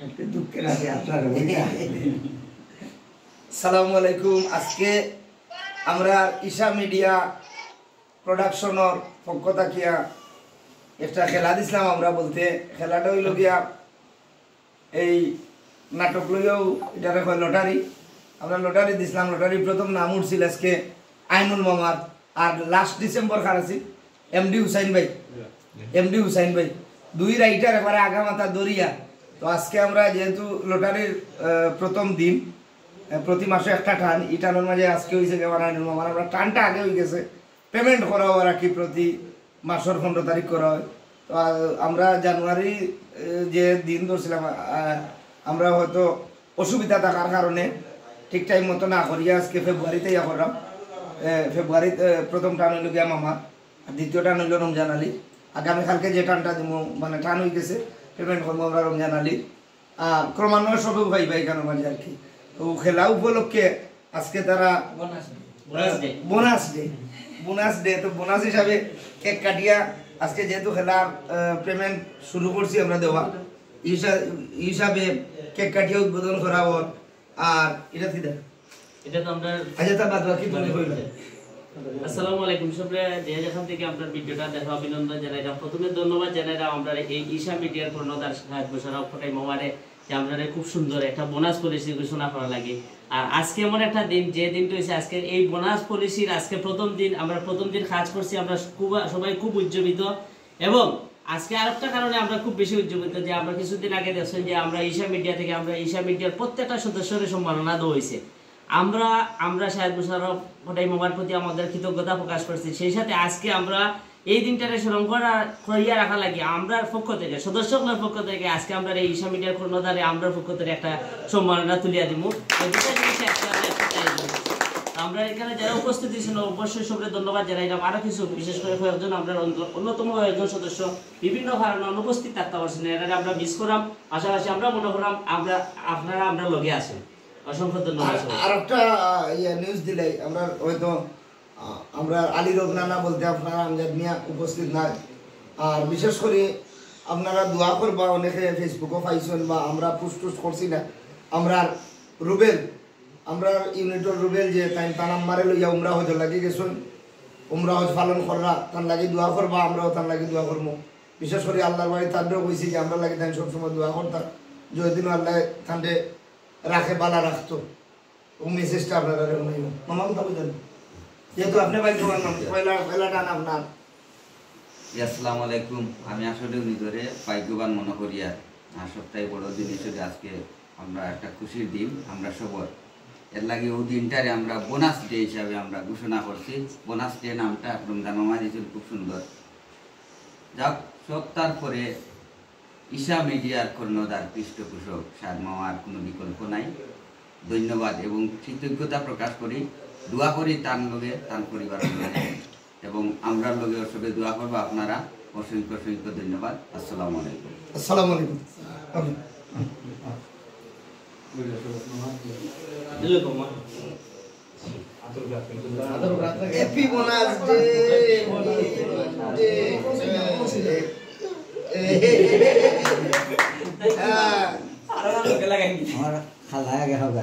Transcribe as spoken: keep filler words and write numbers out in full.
একটু দুঃখের আছে আপনার ওইটা। সালামু আলাইকুম। আজকে আমরা ঈশা মিডিয়া প্রোডাকশনর পক্ষ থাকিয়া একটা খেলা দিছিলাম আমরা, বলতে খেলাটা হইল গিয়া এই নাটক লইয়াও এটারে কয় লটারি। আমরা লটারি দিছিলাম, লটারি প্রথম নাম উঠছিল আজকে আইনুল মামার, আর লাস্ট ডিসেম্বর কার আছিল? এমডি হুসাইন ভাই, এমডি হুসাইন ভাই, দুই রাইটার একবারে আগা মাথা দরিয়া। তো আজকে আমরা যেহেতু লটারির আহ, প্রথম দিন, আহ, প্রতি মাসে একটা টান, এই টানের মাঝে আজকে হয়েছে কি আমার আইনুল মামার, আমরা টানটা আগে হয়ে গেছে, পেমেন্ট করা হয় আর কি, প্রতি মাসের পনেরো তারিখ করা হয়। তো আহ, আমরা জানুয়ারি আহ, যে দিন ধরছিলাম, আহ, আমরা হয়তো অসুবিধা থাকার কারণে ঠিক টাইম মতো না করিয়া আজকে ফেব্রুয়ারিতে ইয়া করলাম। আহ, ফেব্রুয়ারিতে আহ, প্রথম টান হইল গিয়া মামা, আর দ্বিতীয় টান হইল রমজান আলী। আগামীকালকে যে টানটা দিব, মানে টান হয়ে গেছে, পেমেন্ট করবো আমরা রমজান আলী। আর ক্রমান্বয়ে সবেও পাইবা এখানে মাঝে আর কি। তো খেলা উপলক্ষে আজকে তারা bonus day. Bonus day. Bonus day, তো বোনাস হিসাবে কেক কাটিয়া আজকে যেহেতু খেলার পেমেন্ট শুরু করছি আমরা দেওয়া, হিসা- হিসাবে কেক কাটিয়া উদ্বোধন করা ওর। আর এটা কি দেখ? এটা তো আমরা আচ্ছা, তা বাদ বাকি তুমি কইবে। আসসালামু আলাইকুম সবরে, যে যেখান থেকে আমরা ভিডিওটা দেখো অভিনন্দন জানাইলাম। প্রথমে ধন্যবাদ জানাইলাম আমরা এই ঈশা মিডিয়ার কর্ণধার সাহেব মোশাররফ ফটাই মামারে, যে আমরা খুব সুন্দর একটা বোনাস পলিসি ঘোষণা করা লাগে। আর আজকে এমন একটা দিন, যে দিনটা হয়েছে আজকে এই বোনাস পলিসির আজকে প্রথম দিন, আমরা প্রথম দিন কাজ করছি, আমরা খুব, সবাই খুব উজ্জীবিত। এবং আজকে আরেকটা কারণে আমরা খুব বেশি উজ্জীবিত যে আমরা কিছুদিন আগে দেখছেন যে আমরা ঈশা মিডিয়া থেকে, আমরা ঈশা মিডিয়ার প্রত্যেকটা সদস্যরে সম্মাননা দেওয়া হয়েছে। আমরা আমরা সাহেব মোশাররফ ফটাই মামার প্রতি আমাদের কৃতজ্ঞতা প্রকাশ করছি। সেই সাথে আজকে আমরা এই দিনটারে স্মরণ করা, করিয়া রাখা লাগে আমরার পক্ষ থেকে, সদস্যগুলোর পক্ষ থেকে আজকে আমরা এই ঈশা মিডিয়ার কর্ণধারে আমরার পক্ষ থেকে একটা সম্মাননা তুলিয়া দিব। এই দুটা জিনিস একসাথে একসাথে আয়োজন হয়েছে। আমরা এখানে যারা উপস্থিত হয়েছেন অবশ্যই সবরে ধন্যবাদ জানাইলাম। আরো কিছু বিশেষ করে কয়েকজন আমরা অন্য- অন্যতম কয়েকজন সদস্য বিভিন্ন কারণে অনুপস্থিত থাকতে পারছেন, এরা আমরা মিস করাম। পাশাপাশি আমরা মনে করাম আমরা আপনারা আমরা লগে আছেন। অসংখ্য ধন্যবাদ আর সবাইকে। আর একটা আহ, ইয়ে নিউজ দিলাই আমরা হয়তো আহ, আমরা আলী রবনানা বলতে আপনারা আমজাদ মিয়া উপস্থিত নাই। আর বিশেষ করে আপনারা দোয়া করবা, অনেকে ফেসবুকও পাইছেন বা আমরা পোস্ট টোস্ট করছি না। আমরা রুবেল, আমরা ইউনিটর রুবেল যে তাই তান আম্মারে লইয়া উমরা হজ লাগি গেছেন, উমরা হজ পালন কররা, তার লাগি দোয়া করবা, আমরাও তার লাগি দোয়া করবো। বিশেষ করে আল্লাহর বাড়ি তানরেও কইছি যে আমরা লাগি তাই সবসময় দোয়া করতাম, যে ওই দিনও আল্লাহ তানরে রাখে বালা রাখতো। ও মেসেজটা আপনারা হুনাইব। মামা কথা বুঝলেন? যেহেতু আপনি বাইক দোকান নাম, পয়লা, পয়লা টান আপনার। জি, আসসালামু আলাইকুম। আমি আসলে নিজরে ভাগ্যবান মনে করি আর, আর সবটাই বড় জিনিস হইল আজকে আমরা একটা খুশির দিন, আমরা সবর। এর লাগি ও দিনটারে আমরা বোনাস ডে হিসাবে আমরা ঘোষণা করছি। বোনাস ডে নামটা রমজান মামা দিয়েছেন, খুব সুন্দর। যাক, সব তারপরে ঈশা মিডিয়ার কর্ণধার পৃষ্ঠপোষক সাদ মামার কোনো বিকল্প নাই। ধন্যবাদ এবং কৃতজ্ঞতা প্রকাশ করি। দোয়া করি তার লগে, তার পরিবারের লগে এবং আমরার লগে সবে দোয়া করবো আপনারা। অসংখ্য অসংখ্য ধন্যবাদ। আসসালামু আলাইকুম। আসসালামু আলাইকুম। Happy bonus day. আমার খালা আগে হবে।